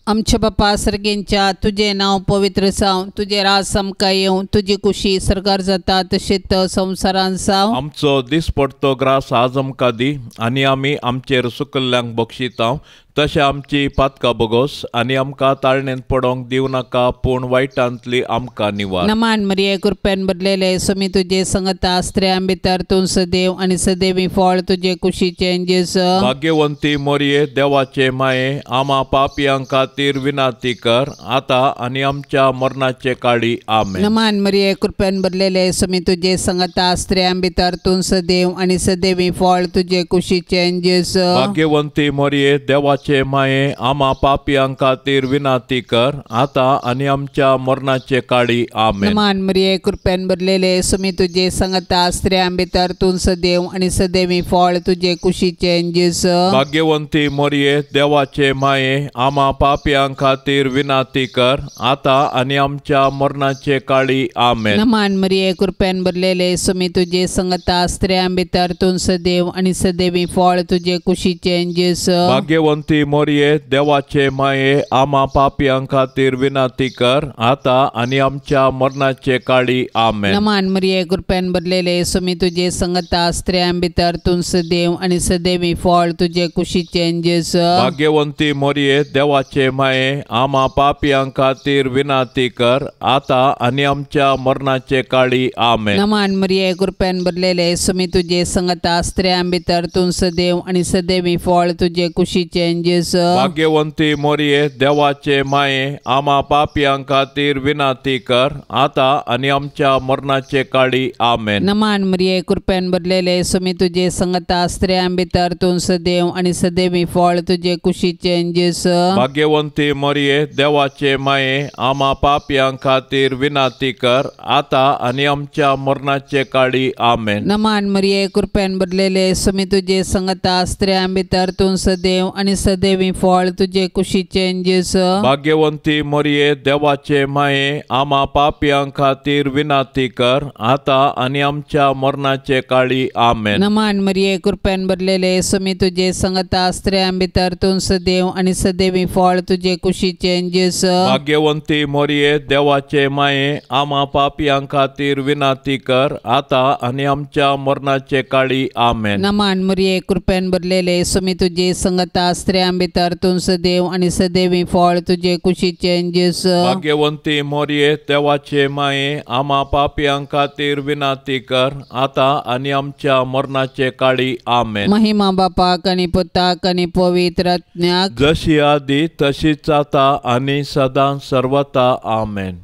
A: आमच्या बापा सर्गेंच्या, तुजें नांव पवित्र जावं, तुजें राज आमकां येवं, तुजी कुशी सर्गार जाता तशेंच संवसारांत जावं।
B: आमचो दिसपडतो ग्रास आज आमकां दी आनी आमी आमचेर सुकल्ल्यांक बक्षितांव तशें आमची पातकां बोगोस आनी आमकां ताळणेंत पडोंक दिवं नाका, पूण वायटांतली आमकां निवार।
A: नमान मरिये, कृपेन भरलेले, स्वामी तुजे संगता, स्त्रियां भितर तूं सदैव आनी सदैवी फळ तुजे कुशीचें जेजू।
B: भाग्यवंती मरिये, देवाचे माये, आमा पापयां खातीर विनंती कर, आतां आनी आमच्या मरणाचे काळी। आमेन।
A: नमान मरिये, कृपेन भरलेले, स्वामी तुजे संगता, स्त्रियां भितर तूं सदैव आनी सदैवी फळ तुजे कुशीचें जेजू।
B: भाग्यवंती मरिये, देवाचे देवाचे माये आमा पापयां खातीर विनंती कर आतां आनी आमच्या मरणाचे काळी. आमेन.
A: नमान मरिये कृपेन भरलेले सुमी तुजे संगता स्त्रियां भितर तूं सदैव आनी सदैवी फळ तुजे कुशीचें जेजू.
B: भाग्यवंती मरिये देवाचे माये आमा पापयां खातीर विनंती कर आतां आनी आमच्या मरणाचे काळी. आमेन.
A: नमान मरिये कृपेन भरलेले सुमी तुजे संगता स्त्रियां भितर तूं सदैव आनी सदैवी फळ तुजे कुशीचें जेजू.
B: भाग्यवंती मरिये देवाचे माये आमा पापयां खातीर विनंती कर आतां आनी आमच्या मरणाचे काळी. आमेन.
A: नमान मरिये कृपेन भरलेले सुमी तुजे संगता स्त्रियां भितर तूं सदैव आनी सदैवी फळ तुजे कुशीचें जेजू.
B: भाग्यवंती मरिये देवाचे माये आमा पापयां खातीर विनंती कर आतां आनी आमच्या मरणाचे काळी. आमेन.
A: नमान मरिये कृपेन भरलेले सुमी तुजे संगता स्त्रियां भितर तूं सदैव आनी सदैवी फळ तुजे कुशीचें जेजू.
B: भाग्यवंती मरिये देवाचे माये आमा पापयां खातीर विनंती कर आतां आनी आमच्या मरणाचे काळी. आमेन.
A: नमान मरिये कृपेन भरलेले सुमी तुजे संगता स्त्रियां भितर तूं सदैव आनी सदैवी फळ तुजे कुशीचें जेजू.
B: भाग्यवंती मरिये देवाचे माये आमा पापयां खातीर विनंती कर आतां आनी आमच्या मरणाचे काळी. आमेन.
A: नमान मरिये कृपेन भरलेले सुमी तुजे संगता स्त्रियां भितर तूं सदैव आनी सदैवी फळ तुजे कुशीचें जेजू.
B: भाग्यवंती मरिये देवाचे माये आमा पापयां खातीर विनंती कर आतां आनी आमच्या मरणाचे काळी. आमेन.
A: नमान मरिये कृपेन भरलेले सुमी तुजे संगता स्त्रियां भितर तूं सदैव आनी सदैवी फळ तुजे कुशीचें जेजू.
B: भाग्यवंती मरिये देवाचे माये आमा पापयां खातीर विनंती कर आतां आनी आमच्या मरणाचे काळी. आमेन.
A: नमान मरिये कृपेन भरलेले सुमी तुजे संगता स्त्रियां भितर तूं सदैव आनी सदैवी फळ तुजे कुशीचें जेजू.
B: भाग्यवंती मरिये देवाचे माये आमा पापयां खातीर विनंती कर आतां आनी आमच्या मरणाचे काळी. आमेन.
A: महिमा बापाक आनी पुताक आनी पवित्र आत्म्याक,
B: जशी आदी तशीच आतां आनी सदां सर्वता. आमेन.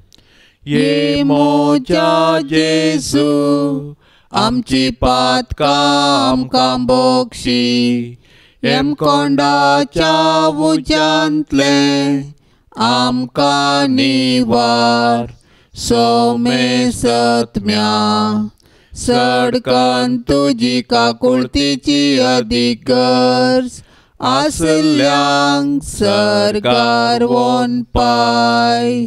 A: ये मोजा जेजू आमची पातकां आमकां बोक्षी, यमकोंडाच्या उज्यांतलें आमकां निवार. सोमे सत्म्या सडकन तुजी काकुळतीची अदीक गरज आसल्यांक सरकार वोन पाय.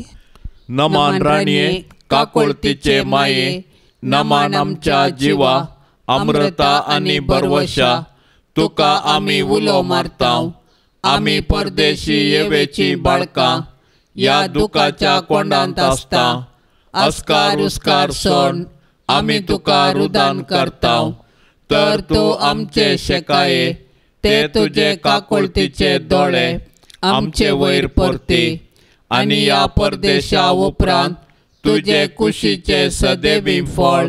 B: नमान राणये काकुळतीचे माये, नमान आमच्या जिवा अमृता आनी भरवशा, तुका आमी उलो मारताव. आमी परदेशी येवेची बाळकां ह्या दुखाच्या कोंडांत आसता. अस्कार उस्कार सोड आमी तुका रुदान करताव, तर तूं आमचे शेकाये ते तुजे काकुळतीचे दोळे आमचे वयर परती आनी ह्या परदेशा उपरांत तुजे कुशीचे सदैवी फळ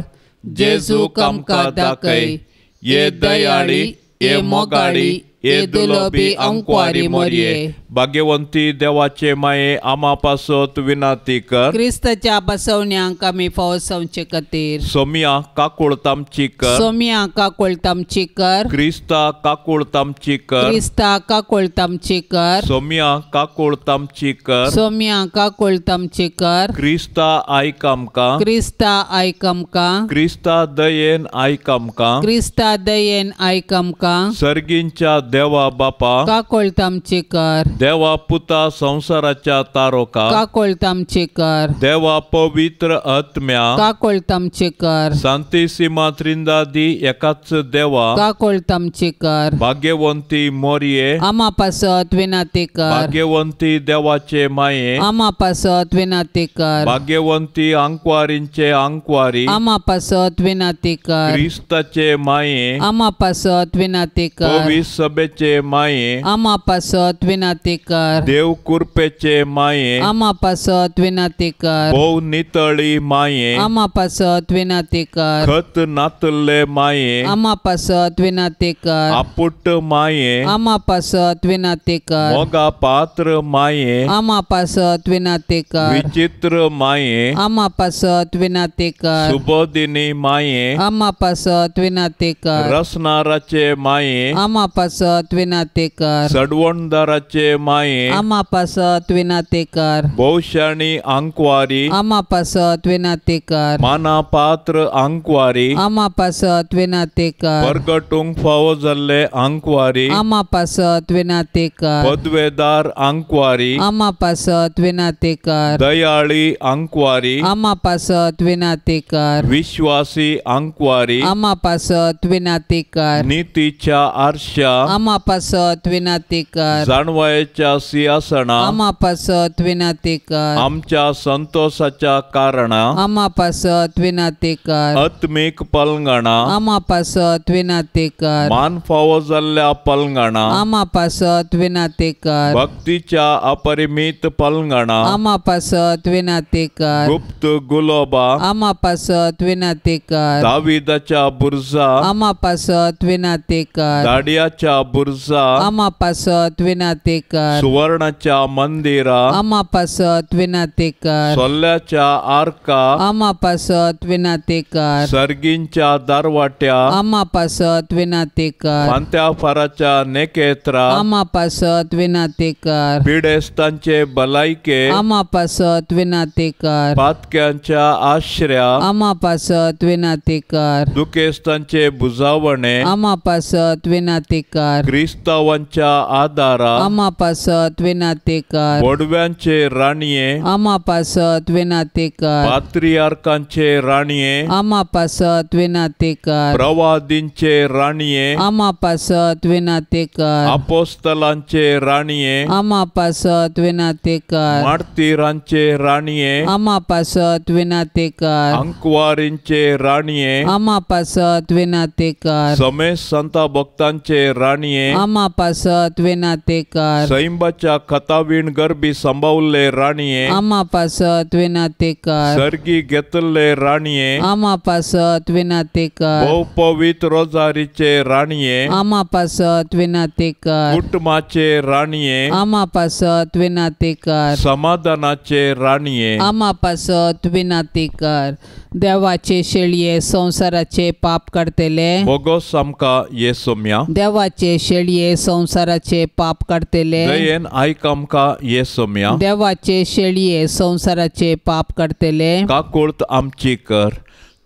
B: जेजूक आमकां दाखय. ये दयाळी, ये मोगाळी, ये दुलोबी अंकवारी मोरये. भाग्यवंती देवाचे माये आमा पासत विनंती कर.
A: क्रिस्ताच्या बसवण्यांक आमी फावसावचे खातीर.
B: सोमिया काकुळत आमची कर.
A: सोमिया काकुळत आमची कर.
B: क्रिस्ता काकुळत आमची कर.
A: क्रिस्ता काकुळत आमची कर.
B: सोमिया काकुळत आमची कर.
A: सोमिया काकुळत आमची कर.
B: क्रिस्ता आयक आमकां.
A: क्रिस्ता आयक आमकां.
B: क्रिस्ता दयेन आयक आमकां.
A: क्रिस्ता दयेन आयक आमकां.
B: सर्गींच्या देवा बापा
A: काकुळत आमची कर.
B: देवा पुता संवसाराच्या तारोका
A: काकुळत आमची कर.
B: देवा पवित्र आत्म्या
A: काकुळत आमची कर.
B: सांतिसिमा त्रिंदादी एकाच देवा
A: काकुळत आमची कर.
B: भाग्यवंती मोरये
A: आमा पासत विनंती कर.
B: भाग्यवंती देवाचे माये
A: आमा पासत विनंती कर.
B: भाग्यवंती आंकवारींचे आंकवारी
A: आमा पासत विनंती कर.
B: क्रिस्ताचे माये
A: आमा पासत विनंती कर.
B: पवित्र सभेचे माये
A: आमा पासत विनंती कर.
B: देव कृपेचे माये
A: आमा पासत विनंती कर.
B: भोव नितळी माये
A: आमा पासत विनंती कर.
B: खत नातल्ले माये
A: आमा पासत विनंती कर.
B: आपुट माये
A: आमा पासत विनंती कर.
B: मोगा पात्र माये
A: आमा पासत विनंती कर.
B: विचित्र माये
A: आमा पासत विनंती कर.
B: सुबोधिनी माये
A: आमा पासत विनंती कर.
B: रसनाराचे माये
A: आमा पासत पासत विनाती कर।
B: सडवणदाराचे माये
A: आमा पासत विनाती कर।
B: भोवशाणी आंकवारी
A: आमा पासत विनाती कर।
B: माना पात्र आंकवारी
A: आमा पासत विनाती कर।
B: परगटूंक फावो जाल्ले आंकवारी
A: आमा पासत विनाती कर।
B: पदवेदार आंकवारी
A: आमा पासत विनाती कर।
B: दयाळी आंकवारी
A: आमा पासत विनाती कर।
B: विश्वासी आंकवारी
A: आमा पासत विनाती कर।
B: नीतीच्या आरशा
A: आमा पासत विनाती कर।
B: जाणवायेच्या सिंहासना
A: आमा पासत विनाती कर।
B: आमच्या संतोषाच्या कारणा
A: आमा पासत विनाती कर।
B: आत्मीक पलंगणा
A: आमा पासत विनाती कर।
B: मान फावो जाल्ल्या पलंगणा
A: आमा पासत विनाती कर।
B: भक्तीच्या अपरिमित पलंगणा
A: आमा पासत विनाती कर।
B: गुप्त गुलोबा
A: आमा पासत विनाती कर।
B: दाविदाच्या बुर्जा
A: आमा पासत विनाती कर।
B: दाडियाच्या बुर्जा
A: आमा पासत विनाती कर।
B: सुवर्णाच्या मंदिरा
A: आमा पासत विनाती कर।
B: सोल्ल्याच्या आर्का
A: आमा पासत विनाती कर।
B: सर्गींच्या दारवाट्या
A: आमा पासत विनाती कर।
B: फांत्या फाराच्या नेकेत्रा
A: आमा पासत विनाती कर।
B: पिडेस्तांचे भलायके
A: आमा पासत विनाती कर।
B: पातक्यांच्या आश्र्या
A: आमा पासत विनाती कर।
B: दुखेस्तांचे बुजावणे
A: आमा पासत विनाती कर।
B: क्रिस्तावांच्या आदारा
A: आमा पासत विनाती कर।
B: बोडव्यांचे राणये
A: आमा पासत विनाती कर।
B: पात्रियार्कांचे राणये
A: आमा पासत विनाती कर।
B: प्रवादींचे राणये
A: आमा पासत विनाती कर।
B: अपोस्तलांचे राणये
A: आमा पासत विनाती कर।
B: मार्तीरांचे राणये
A: आमा पासत विनाती कर।
B: अंकवारींचे राणये
A: आमा पासत विनाती कर।
B: समेत संता भक्तांचे राणये
A: आमा पासत विनाती कर।
B: सैंबाच्या खतावीण गर्भी संभावल्ले राणये
A: आमा पासत विनाती कर।
B: सर्गी घेतल्ले राणये
A: आमा पासत विनाती कर।
B: भोव पवित्र रोजारीचे राणये
A: आमा पासत विनाती कर।
B: कुटुंबाचे राणये
A: आमा पासत विनाती कर।
B: समाधानाचे राणये
A: आमा पासत विनाती कर। देवाचे शेळये संवसाराचे पाप काडतले
B: बोगोस आमकां येसोम्या।
A: देवाचे शेळये संवसाराचे पाप काडतले
B: दयेन आयक आमकां येसोम्या।
A: देवाचे शेळये संवसाराचे पाप काडतले
B: काकुळत आमची कर।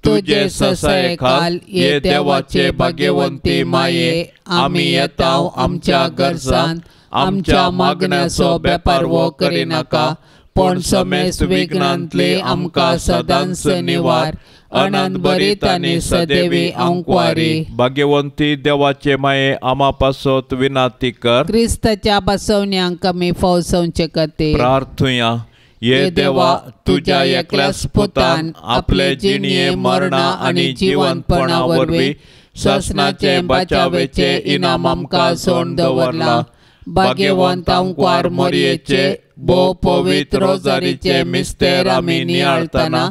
B: तुझे ससायखाल ये देवाचे भाग्यवंती माये आमी येताव आमच्या गरजान आमच्या मागण्याचो बेपारवो करिनाका पण समेस्त विघ्नांतले आमकां सदांच निवार। अनंत बरीत आनी सदैवी आंकवारी। भाग्यवंती देवाचे माये आमा पासत विनाती कर।
A: क्रिस्ताच्या बसवण्यांक आमी फौसवचे खातीर
B: प्रार्थुया। ये देवा तुझ्या एकल्याच पुतान आपले जिणये मरणा आनी जिवंतपणा वरवीं ससनाचे बचावेचे इनाम आमकां सोड दवरला।
A: भाग्यवंत आंकवार मोरयेचे भोव पवित्र रोजारीचे मिस्तेर आमी नियाळतना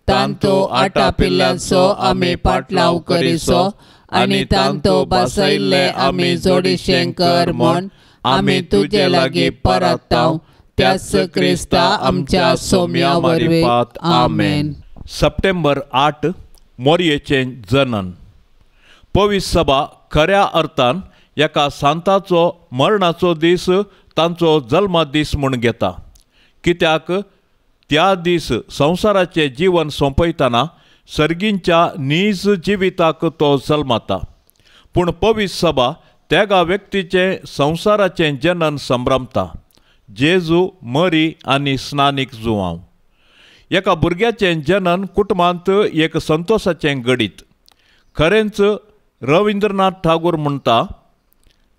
A: तांतो आटापिल्ल्यांचो आमी पाटलाव करिसो आनी तांतो बसयल्ले आमी जोडीशें कर म्हूण आमी तुजे लागीं परताव त्याच क्रिस्ता आमच्या सोम्या वरवीं आमेन।
B: सप्टेंबर 8 मोरयेचें जनन। पवित्र सभा खऱ्या अर्थान एका सांताचो मरणाचो दीस तांचो जल्मा दीस म्हूण घेता, कित्याक त्या दीस संवसाराचें जीवन सोंपयतना सर्गींच्या नीज जिविताक तो जल्माता। पूण पवित्र सभा तेगा व्यक्तीचें संवसाराचें जनन संभ्रमता। जेजू, मरी आनी स्नानीक जुवांव। एका भुरग्याचें जनन कुटुंबांत एक संतोशाचें घडीत। खरेंच रविंद्रनाथ ठागूर म्हणटा,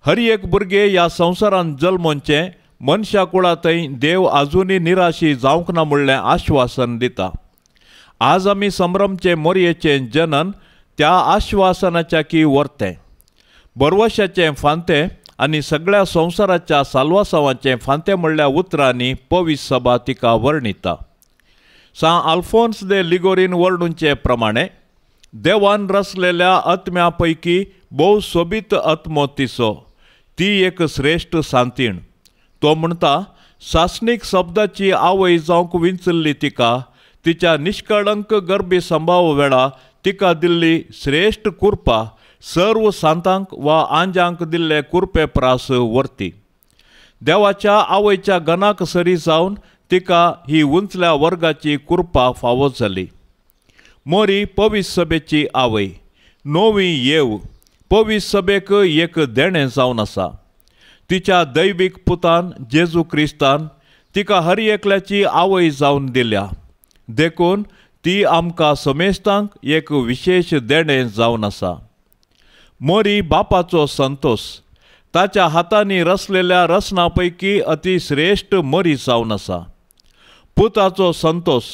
B: हर एक भुरगें ह्या संवसारांत जल्मोवचें मनशा कुळा थंय देव आजुनूय निराशी जावंक ना म्हणलें आश्वासन दिता। आज आमी संभ्रमचें मोरयेचें जनन त्या आश्वासनाच्या की वर्तें बरवशाचें फांतें आनी सगळ्या संवसाराच्या साल्वासांवाचें फांतें म्हणल्या उतरांनी पवित्र सभा तिका वर्णिता। सां आल्फोन्स दे लिगोरीन वर्णुचे प्रमाणे देवान रचलेल्या आत्म्या पैकी भोव सोबीत आत्मो तिचो, ती एक श्रेश्ठ सांतीण। तो म्हणटा, सासणीक शब्दाची आवय जावंक विंचल्ली तिका तिच्या निष्कळंक गर्भी संभाव वेळा तिका दिल्ली श्रेश्ठ कृपा सर्व सांतांक वा आंजांक दिल्ले कुरपे प्रास वर्ती. देवाच्या आवयच्या गणाक सरी जावन तिका ही उंचल्या वर्गाची कुरपा फावो जाली. मोरी पवीस सभेची आवय, नवी येव पवीस सभेक एक देणें जावन आसा. तिच्या दैवीक पुतान जेजू क्रिस्तान तिका हर एकल्याची आवय जावन दिल्या, देखून ती आमकां समेस्तांक एक विशेश देणें जावन आसा. मोरी बापाचो संतोश, ताच्या हातांनी रचलेल्या रचना पैकी अतिश्रेश्ठ मरी जावन आसा. पुताचो संतोश,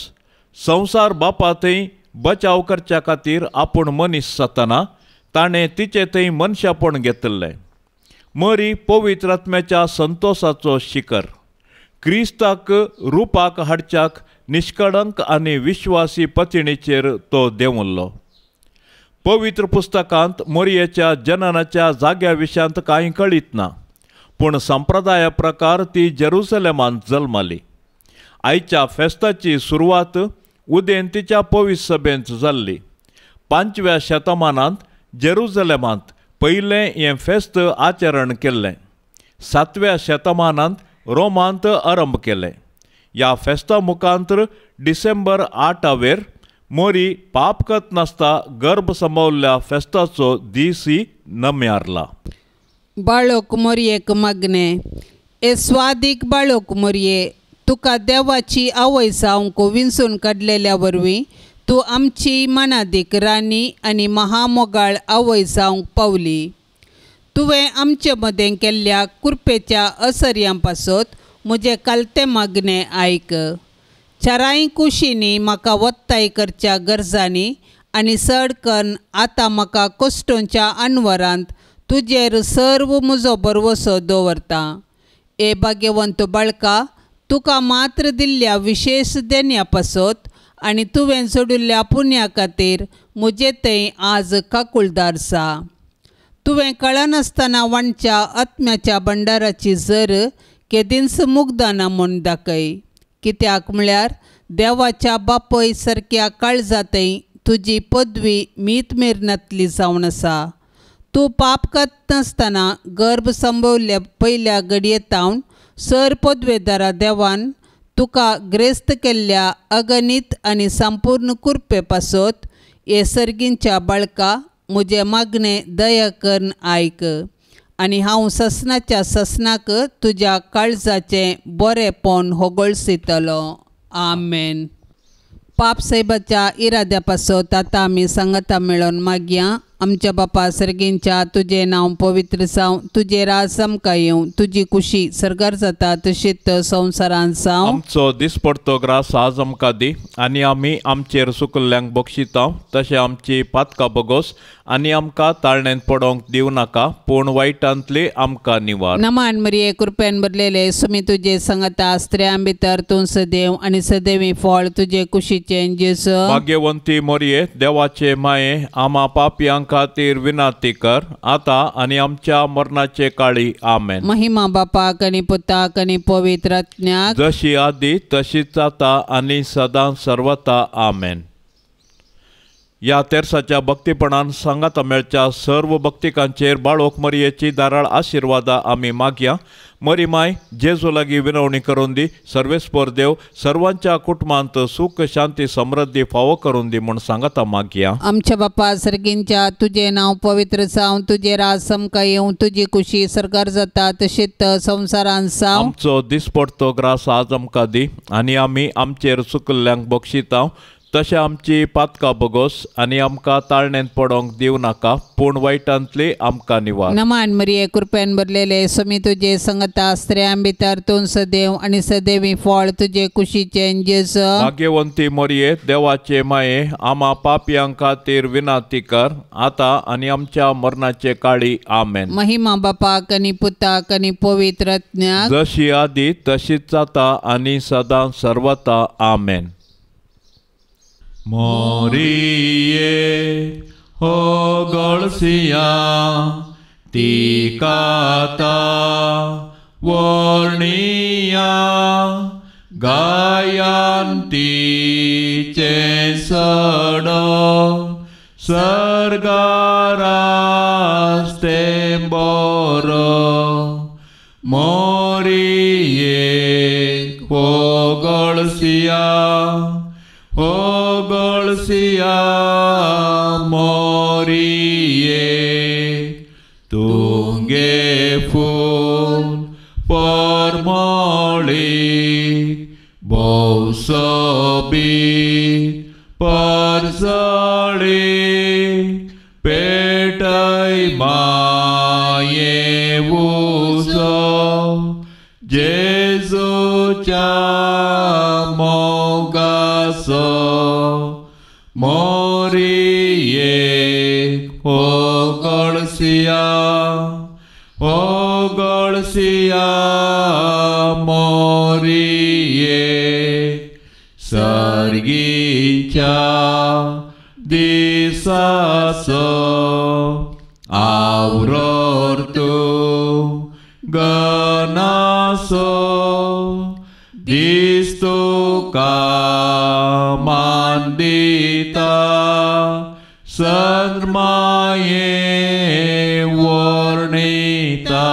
B: संवसार बापा थंय बचाव करच्या खातीर आपूण मनीस जातना ताणें तिचे थंय मनशापण घेतिल्लें. मरी पवित्र आत्म्याच्या संतोशाचो शिखर, क्रिस्ताक रुपाक हाडच्याक निष्कळंक आनी विश्वासी पतिणीचेर तो देंवल्लो. पवित्र पुस्तकांत मोरयेच्या जननाच्या जाग्या विशयांत कांय कळीत ना, पूण संप्रदाया प्रकार ती जेरुसलेमांत जल्माली. आयच्या फेस्ताची सुरवात उदेंतीच्या पवित्र सभेंत जाल्ली. 5व्या शतमानांत जेरुसलेमांत पयलें हें फेस्त आचरण केल्लें. 7व्या शतमानांत रोमांत आरंभ केलें. ह्या फेस्ता मुखांतर डिसेंबर 8वेर मोरी पाप करत नासता गर्भ सांबावल्ल्या फेस्ताचो दीसय नम्यारला.
A: बाळोक मोरयेक मागणें. ए स्वादीक बाळोक मोरये, तुका देवाची आवय जावंक विंचून काडलेल्या वरवीं तूं आमची मनादीक राणी आनी महामोगाळ आवय जावंक पावली. तुवें आमचे मदें केल्ल्या कुरपेच्या असर्यां पासत म्हजें कालतें मागणें आयक. चारांय कुशींनी म्हाका वत्ताय करच्या गरजांनी आनी चड कन्न आतां म्हाका कश्टोंच्या अनवरांत तुजेर सर्व म्हजो भरवसो दवरता. ए भाग्यवंत बाळका, तुका मात्र दिल्ल्या विशेश देण्या पासत आनी तुवें जोडिल्ल्या पुण्या खातीर म्हजे थंय आज काकुळदार जा. तुवें कळनासतना वांटच्या आत्म्याच्या भंडाराची जर केदींच मुग्दाना म्हूण दाखय, कित्याक म्हळ्यार देवाच्या बापय सारक्या काळजांतय तुजी पदवी मीत मेरनातली जावन आसा. तूं पाप करनासतना गर्भ संभवल्ल्या पयल्या घडयेतावन सर पदवेदारा देवान तुका ग्रेस्त केल्ल्या अगणीत आनी संपूर्ण कुरपे पासत हे सर्गींच्या बाळका म्हजें मागणें दया करून आयक आनी हांव ससनाच्या ससनाक तुज्या काळजाचें बरेंपण होगळसितलो. आमेन. पाप साहेबाच्या इराद्या पासत आतां आमी सांगाता मेळोन मागया. आमच्या बापा सर्गींच्या, तुजें नांव पवित्र जावं, तुजें राज आमकां येवं, तुजी कुशी सर्गार जाता तशीच संवसारांत जावं.
B: आमचो दिसपडतो ग्रास आज आमकां दी आनी आमी आमचेर सुकल्ल्यांक बक्षिता तशें आमची पातकां बगोस आनी आमकां ताळणेंत पडोवंक दिवं नाका, पूण वायटांतली आमकां निवार.
A: नमान मरिये, कृपेन भरलेले, सुमी तुजे सांगाता, स्त्रियां भितर तूं सदैव आनी सदैवी फळ तुजे कुशीचें जेजू.
B: भाग्यवंती मोरये, देवाचे माये, आमा पापयांक खातीर विनंती कर आता आनी आमच्या मरणाचे काळी. आमेन.
A: महिमा बापाक आनी पुताक आनी पवित्र आत्म्याक,
B: जशी आदी तशीच आता आनी सदां सर्वता. आमेन. ह्या तेरसाच्या भक्तीपणान सांगाता मेळच्या सर्व भक्तिकांचेर बाळोक मरियेची धाराळ आशिर्वादा आमी मागया. मरी माय जेजू लागीं विनवणी करून दी. सर्वेस्पर देव सर्वांच्या कुटुंबांत सुख शांती समृद्धी फावो करून दी म्हूण सांगाता मागया.
A: आमच्या बापा सर्गींच्या, तुजें नांव पवित्र जावं, तुजें राज आमकां येवं, तुजी कुशी सर्गार जाता तशीच संवसारांत जावं.
B: आमचो दिसपडतो ग्रास आज आमकां दी आनी आमी आमचेर चुकल्ल्यांक बक्षिता तशें आमची पातकां बगोस आनी आमकां ताळणेंत पडोवंक दिवं नाका, पूण वायटांतली आमकां निवार.
A: नमान मरिये, कृपेन भरलेले, सुमी तुजे संगता, स्त्रियां भितर तूं सदैव आनी सदैवी फळ तुजे कुशीचें जेजू.
B: भाग्यवंती मरिये, देवाचे माये, आमा पापयां खातीर विनंती कर आता आनी आमच्या मरणाचे काळी. आमेन.
A: महिमा बापाक आनी पुताक आनी पवित्र आत्म्याक,
B: जशी आदी तशीच जाता आनी सदां सर्वता. आमेन. मोरिये हो गळसिया तिकाता वर्णिया गायंतीचे सड सर्गाराज्यान बरो मोरिये होगळसिया होगळसिया मोरिये तुंगे फूल परमळी भोवसबी परजळी पेटय माये उजो जेजूच्या मोगाचो मोरिये होगळसिया होगळसिया मोरिये सर्गीच्या दिसाचो आवरोर तूं गणासो दीस तुका मान दिता सन्माये वर्णिता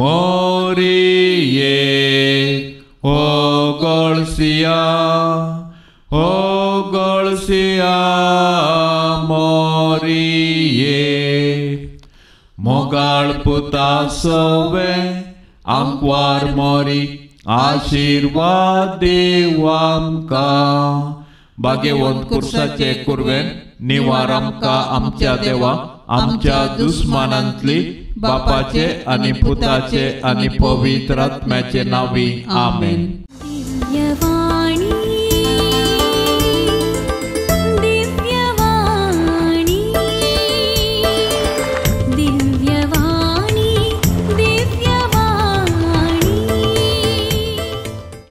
B: मोरिये होगळसिया होगळसिया मोरिये मोगाळ पुता सवे आंकवार मोरी आशिर्वाद देव आमकां भाग्यवंत कुर्साचे कुर्वेन निवार आमकां आमच्या देवा आमच्या दुस्मानांतली बापाचे आनी पुताचे आनी पवित्र आत्म्याचे नांवी आमेन.